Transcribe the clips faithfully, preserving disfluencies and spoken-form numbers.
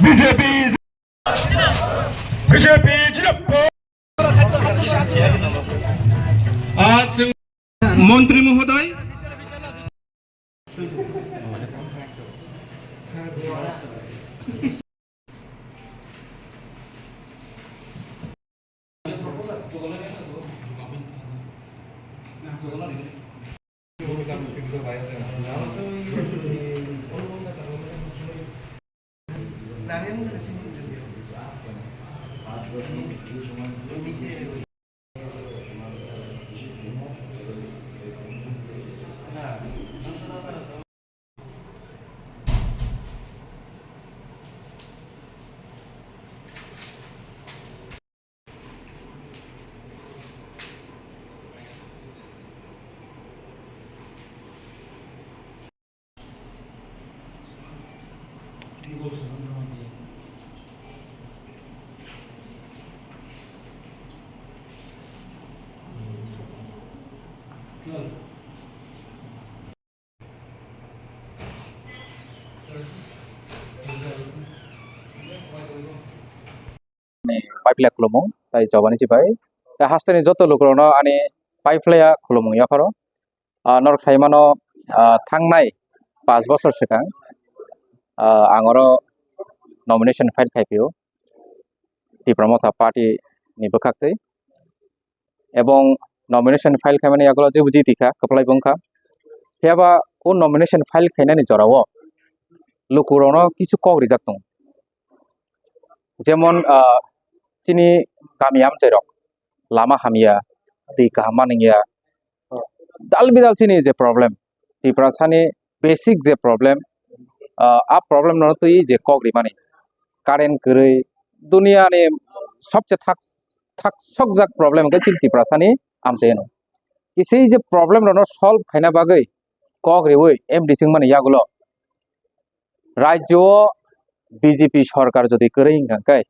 B J P, B J P, Montri Mohoday. Ni paipilai khulumung tai jobani chibai tai hasteni joto lukurokno ani paipilaiya khulumung yapharo. Ah, norok saimano, ah, thangnai panch bosor swkang, ah, ang oro nomination file khai phio Tipra Motha Party ni bwkhaktwi. Ebong nomination file khaimani yagulo jebo jiti kha, kwplai bo wngkha. Phiyaba o nomination file khainani jorao lukurokno kisu kok rijak tongo. Jemon, ah, chini kami amchairok lama hamya, twi kaham manwngya, dal bidal chini je problem, Tiprasani basic je problem, ah, a problem no twi je kok rimani, current kwrwi, duniani sobse thak, thak sokjak problem khe chini Tiprasani amchaino. Kisui je problem rokno solve khaina bagwi kok riwi M D C wngmani yagulo rajyo o B J P sorkar jodi kwrwi wngkha khe,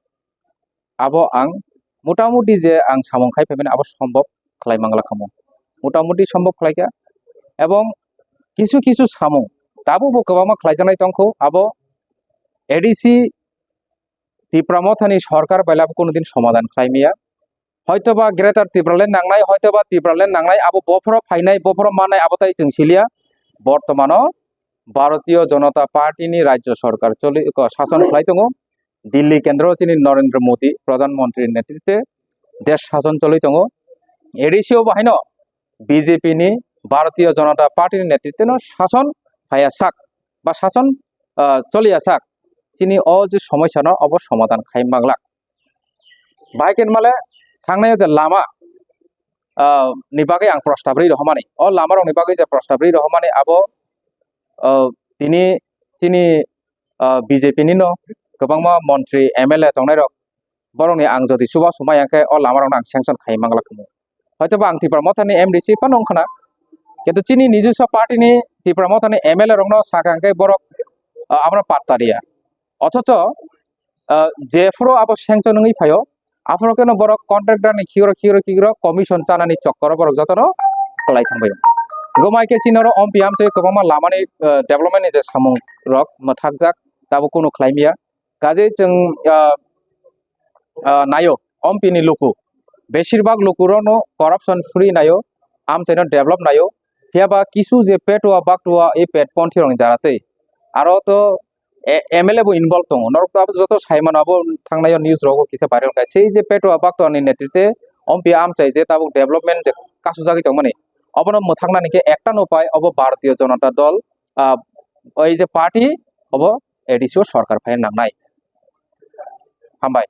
abo ang motamuti je ang samung khai phaimani abo sombhob khlai manglak khamu. Motamuti sombhob khlaikha. Ebong kisu kisu samung tabukbo kwbangma khlaijaknai tongkhu, abo A D C Tipra Mothani sorkar bailabo kunu din somadan khlai maya. Hoitoba Greater Tipraland nangnai, hoitoba Tipraland nangnai, abo bophoro phainai, bophoro mannai, abo tai chwng siliya. Bortomano Bharatiya Janata Party ni rajyo sorkar choli, ko, sason khlai tongo. Delhi kendro chini Narendra Modi Pradhan Mantri netritwe desh sason choli tongo. A D C o bahaino B J P ni, Bharatiya Janata Party ni netritwe no sason phaiya sak ba sason, ah, choliya sak chini o je somosya no obo somadan khai manglak. Bahai khe male thangnai o je lama, ah, ni bagwi ang prostab rwi rohormani, o lama rok ni bagwi je prostab rwi rohormani abo, ah, tini chini, ah, B J P ni no kwbangma montri, M L A tongnai rok, borokni ang jodi chubachu maya khe o lama rokno ang sanction khai manglak khamu. Hoitoba ang Tipra Mothani M D C phano wngkhana, kintu chini nijoswa party ni Tipra Mothani M L A rokno sakha hwnkhe borok, ah, abono patta riya. Othocho, ah, jephuru abo sanction wngwi phaio, aphuru kheno borok contractor ni khigro khigro khigro commission chanani chokkoro borok jotono kwlai thangbaio. Gomai khe chini oro ompi amchai kwbangma lamani, ah, development ni je samung rok mwthakjak tabuk kunu khlai maya. Kaje chwng, ah, ah, naio, ompi ni luku, besirbak luku rokno corruption free naio, amchaino develop naio, phiyaba kisu je petua baktua e pet ponthi rokni jara tei aro to, e, M L A bo involve tongo, norok to abo joto sai mano, abo thangnai o news rogo kisa viral khai, sei je petua baktua ni netritwe ompi amchai je tabuk development je kasujagwi tongmani, obono mwthaknani khe ekta no pai, obo Bharatiya Janata Dal, ah, oi je party, obo A D C o sorkar phai nangnai. Hambai.